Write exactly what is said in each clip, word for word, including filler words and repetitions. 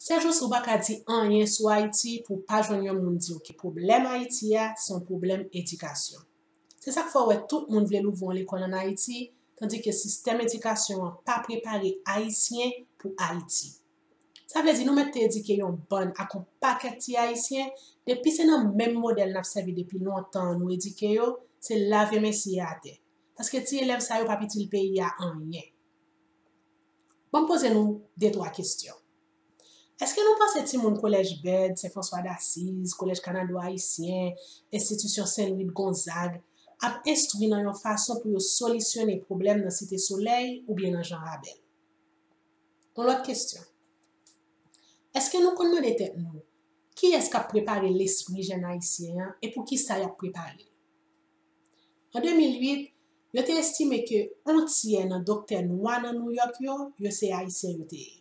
Tèt ou si w pa ka di anyen sou Ayiti pou w pa jwenn yon moun di w ke pwoblèm Ayiti a se yon pwoblèm edikasyon. Se sa k fè w wè tout moun vle louvri yon lekòl ann Ayiti, tandike sistèm edikasyon an pa prepare Ayisyen pou Ayiti. Sa vle di nou mèt te edike yon bann ak yon pakèt ti Ayisyen, depi se nan menm modèl n ap sèvi depi lontan an nou edike yo, se lave men siye atè. Paske ti elèv sa yo p ap itil peyi a anyen. Ban m poze nou de twa kesyon. Èske nou panse timoun kolèj Bèd, Sen Franswa Dasiz, kolèj Kanado Ayisyen, enstitisyon Sen Lwi de Gonzag ap enstwi nan yon fason pou yo solisyone pwoblèm nan Site Solèy oubyen nan Jan Rabèl? Yon lòt kesyon. Èske nou konn mande tèt nou, kiyès k ap prepare lespri jèn ayisyen an e poukisa y ap prepare l? An de mil uit, yo te estime ke yon tyè nan doktè nwa nan Nouyòk yo, yo se Ayisyen yo te ye.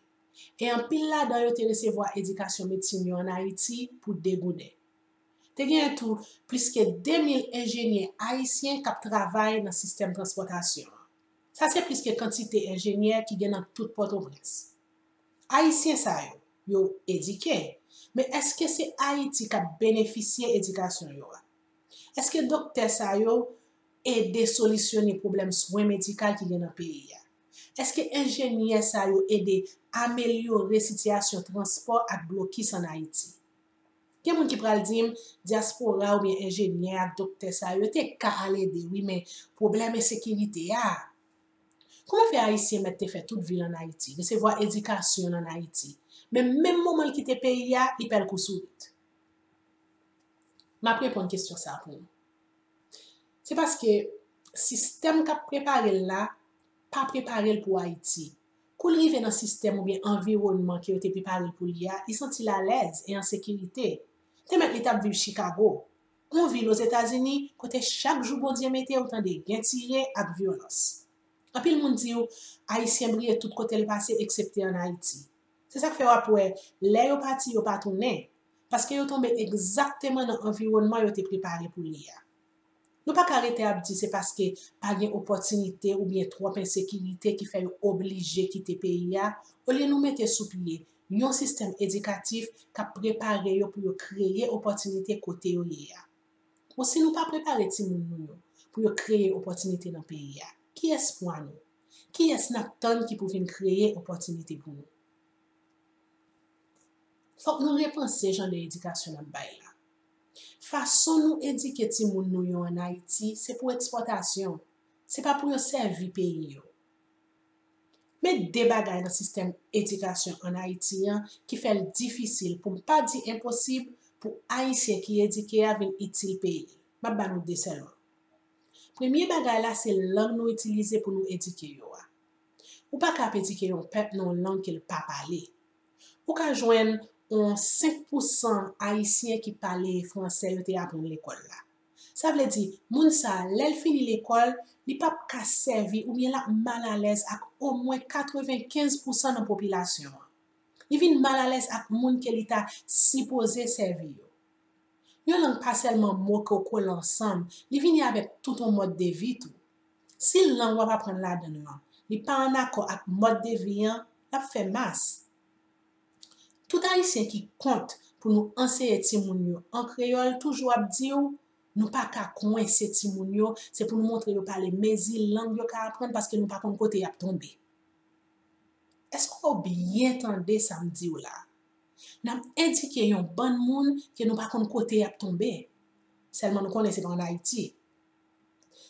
E anpil ladan yo te resevwa edikasyon medsin yo ann Ayiti pou de gouden. Te genyen tou plis ke de mil enjenyè ayisyen k ap travay nan sistèm transpòtasyon an. Sa se plis ke kantite enjenyè ki gen nan tout Pòtoprens. Ayisyen sa yo, yo edike, men èske se Ayiti k ap benefisye edikasyon yo a? Èske doktè sa yo ede solisyone pwoblèm swen medikal ki gen nan peyi a? Èske enjenyè sa yo ede amelyore sitiyasyon transpò ak blokis ann Ayiti? Gen moun ki pral di m, dyaspora oubyen enjenyè ak doktè sa yo te ka al ede wi, men pwoblèm ensekirite a. Kòman fè Ayisyen mèt te fè tout vi l ann Ayiti, resevwa edikasyon l ann Ayiti, men menm moman l kite peyi a, li pè l kou sourit? M ap reponn kesyon sa a pou nou. Se paske sistèm k ap prepare l la pa prepare l pou Ayiti. Kou l rive nan sistèm oubyen anviwònman ke yo te prepare l pou li a, li santi l alèz e an sekirite. Te mèt li t ap viv Chicago, yon vil Ozetazini kote chak jou Bondye mete ou tande gen tire ak vyolans. Anpil moun di w, Ayisyen briye tout kote l pase eksepte ann Ayiti. Se sa k fè w ap wè, lè yo pati, yo pa tounen, paske yo tonbe egzakteman nan anviwònman yo te prepare pou li a. Nou pa ka rete ap di se paske pa gen opòtinite oubyen twòp ensekirite ki fè yo oblije kite peyi a, olye nou mete sou pye yon sistèm edikatif k ap prepare yo pou yo kreye opòtinite kote yo ye a. Bon, si nou pa prepare timoun nou yo pou yo kreye opòtinite nan peyi a, kiyès pou a nou? Kiyès n ap tann ki pou vin kreye opòtinite pou nou? Fòk nou repanse jan de edikasyon n ap bay la. Fason nou edike timoun nou yo ann Ayiti se pou ekspòtasyon, se pa pou yo sèvi peyi yo. Men de bagay nan sistèm edikasyon ann Ayiti an ki fè l difisil, pou m pa di enposib, pou Ayisyen ki edike a vin itil peyi l. M ap ba nou de sèlman. Premye bagay la se lang nou itilize pou nou edike yo a. Ou pa ka ap edike yon pèp nan yon lang ke l pa pale. Ou ka jwenn yon senk pousan Ayisyen ki pale fransè yo te aprann lekòl la. Sa vle di, moun sa a, lè l fini lekòl, li p ap ka sèvi oubyen l ap malalèz ak omwen katrevenkenz pousan nan popilasyon an. Li vin malalèz ak moun ke li ta sipoze sèvi yo. Yon lang pa sèlman mo ke w kole ansanm, li vini avèk tout yon mòd de vi tou. Si lang w ap aprann ladan l lan, li pa ann akò ak mòd de vi an, l ap fè mas. Tout Ayisyen ki kont pou nou anseye timoun yo an kreyòl toujou ap di w, nou pa ka kwense timoun yo, se pou nou montre yo pale mezi lang yo ka aprann paske nou pa konn kote y ap tonbe. Èske w byen tande sa m di w la? N ap edike yon bann moun ke nou pa konn kote y ap tonbe. Sèlman nou konnen se pa ann Ayiti.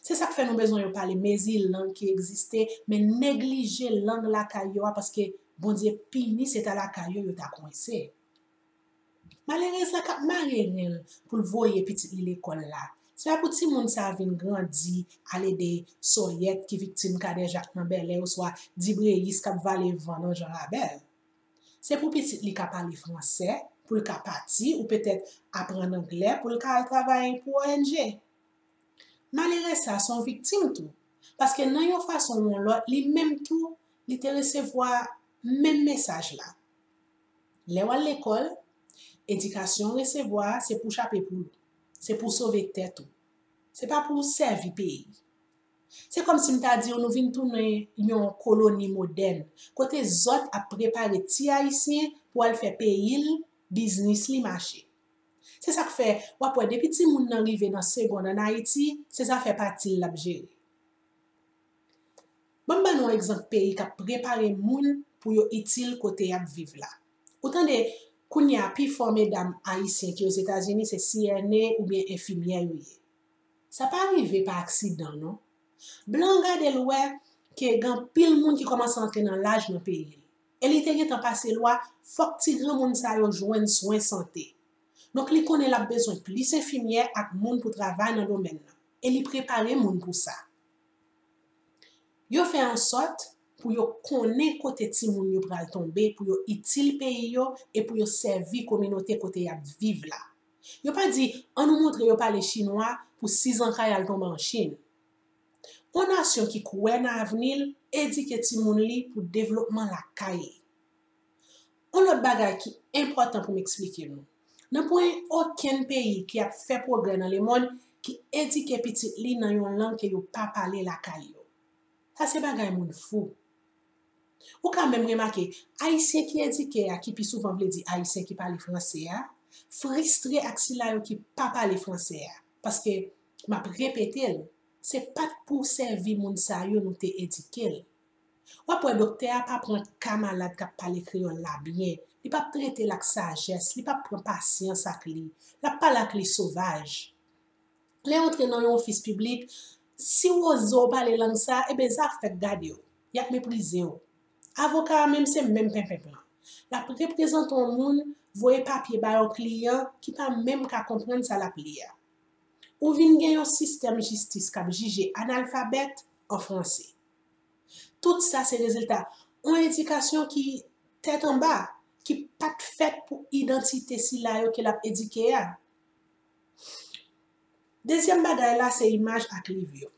Se sa k fè nou bezwen yo pale mezi lang ki egziste, men neglije lang lakay yo a, paske Bondye pini se ta lakay yo yo ta kwense. Malerèz la k ap mare ren l pou l voye pitit li lekòl la. Se pa pou timoun sa a vin grandi, al ede sòyèt ki viktim kadèjak nan bèlè oswa dibreyis k ap vale van nan jan rabèl. Se pou pitit li ka pale fransè, pou l ka pati, ou petèt aprann anglè, pou l ka al travay pou O N G. Malerèz sa a se yon viktim tou, paske nan yon fason ou yon lòt, li menm tou, li te resevwa menm mesaj la. Lè w al lekòl, edikasyon w resevwa a se pou w chape poul ou, se pou w sove tèt ou, se pa pou w sèvi peyi. Se kòmsi m ta di w nou vin tounen yon koloni modèn, kote zòt ap prepare ti Ayisyen pou al fè peyi l, biznis li mache. Se sa k fè w ap wè depi timoun nan rive nan segond ann Ayiti, se zafè pati l l ap jere. Ban m ban nou yon egzanp peyi k ap prepare moun pou yo itil kote y ap viv la. Ou tande, kounye a pifò medam ayisyen ki Ozetazini se C N A oubyen enfimyè yo ye. Sa pa rive pa aksidan non. Blan an gade l wè ke gen anpil moun ki kòmanse antre nan laj nan peyi l. E li te gentan pase lwa fòk ti granmoun sa yo jwenn swen sante. Donk li konnen l ap bezwen plis enfimyè ak moun pou travay nan domèn nan. E li prepare moun pou sa. Yo fè ansòt pou yo konnen kote timoun yo pral tonbe, pou yo itil peyi yo e pou yo sèvi kominote kote y ap viv la. Yo pa di, ann nou montre yo pale chinwa pou sizanka y al tonbe an Chin. Yon nasyon ki kwè nan avni l edike timoun li pou devlopman lakay li. Yon lòt bagay ki enpòtan pou m eksplike nou. Nan pwen okenn peyi ki ap fè pwogrè nan lemonn ki edike pitit li nan yon lang ke yo pa pale lakay yo. Sa se bagay moun fou. Ou ka menm remake, Ayisyen ki edike a, ki pi souvan vle di Ayisyen ki pale franse a, fristre ak sila yo ki pa pale franse a. Paske, m ap repete l, se pa t pou sèvi moun sa yo nou te edike l. W ap wè doktè a pa pran ka malad k ap pale kreyòl la byen. Li p ap trete l ak sajès, li p ap pran pasyans ak li. L ap pale ak li sovaj. Lè w antre nan yon ofis piblik, si w oze w pale lang sa, eben zafè k gade w. Y ap meprize w. Avoka a menm se menm penpenp lan. L ap reprezante yon moun, voye papye ba yon kliyan ki pa menm ka konprann sa l ap li a. Ou vin gen yon sistèm jistis k ap jije analfabèt an franse. Tout sa se rezilta yon edikasyon ki tèt anba, ki pa t fèt pou idantite sila yo ke l ap edike a. Dezyèm bagay la se imaj ak liv yo.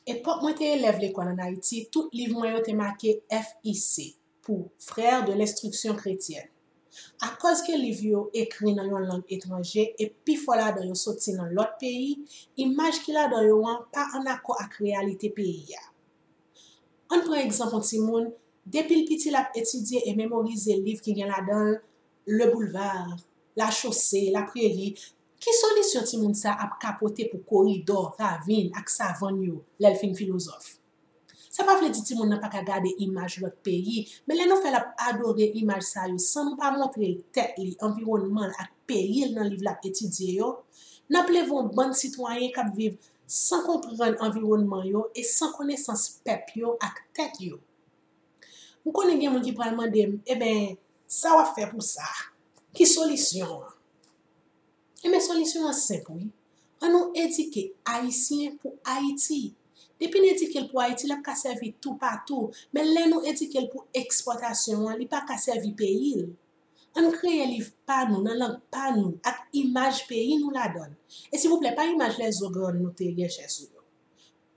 Epòk mwen te elèv lekòl ann Ayiti, tout liv mwen yo te make F I C pou Frères de l'Instruction Chrétienne. Akoz ke liv yo ekri nan yon lang etranje e pifò ladan yo soti nan lòt peyi, imaj ki ladan yo an pa ann akò ak reyalite peyi a. Ann pran egzanp yon timoun, depi l piti l ap etidye e memorize liv ki gen ladan l Le Boulevard, La Chaussée, La Prairie. Ki solisyon timoun sa ap ka pote pou koridò, ravin ak savann yo lè l fin filozòf? Sa pa vle di timoun nan pa ka gade imaj lòt peyi, men lè nou fè l ap adore imaj sa yo san nou pa montre l tèt li, anviwònman l ak peyi l nan liv l ap etidye yo, n ap leve yon bann sitwayen k ap viv san konprann anviwònman yo e san konesans pèp yo ak tèt yo. M konnen gen moun ki pral mande m, eben, sa w ap fè pou sa? Ki solisyon an? Eben, solisyon an senp, wi. Ann nou edike Ayisyen pou Ayiti. Depi n edike l pou Ayiti, l ap ka sèvi toupatou. Men lè nou edike l pou ekspòtasyon an, li pa ka sèvi peyi l. Ann kreye liv pa nou, nan lang pa nou, ak imaj peyi nou ladan l. E silvouplè, pa imaj lèzogrann nou te genyen sou yo.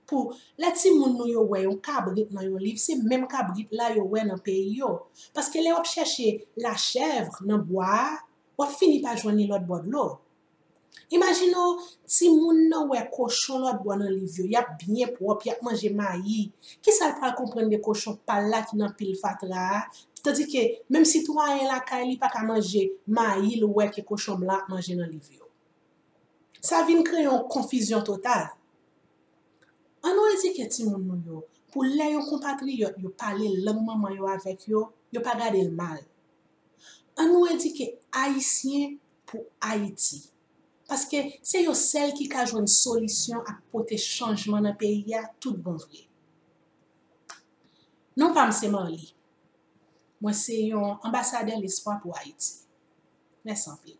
Pou lè timoun nou yo wè yon kabrit nan yon liv, se menm kabrit la yo wè nan peyi yo. Paske lè w ap chèche lachèv nan bwa a, w ap fini pa jwenn li lòt bò dlo. Imajine w, timoun nan wè kochon lòt bò nan liv yo, y ap byen pwòp, y ap manje mayi. Kisa l pral konprann de kochon pa l la ki nan pil fatra a, tandike menm sitwayen lakay li pa ka manje mayi l wè ke kochon blan ap manje nan liv yo? Sa vin kreye yon konfizyon total. Ann nou edike timoun nou yo pou lè yon konpatriyòt yo pale lang manman yo avèk yo, yo pa gade l mal. Ann nou edike Ayisyen pou Ayiti. Paske se yo sèl ki ka jwenn solisyon ak pote chanjman nan peyi a tout bon vre. Non pa m se Marly. Mwen se yon anbasadè lespwa pou Ayiti. Mèsi anpil.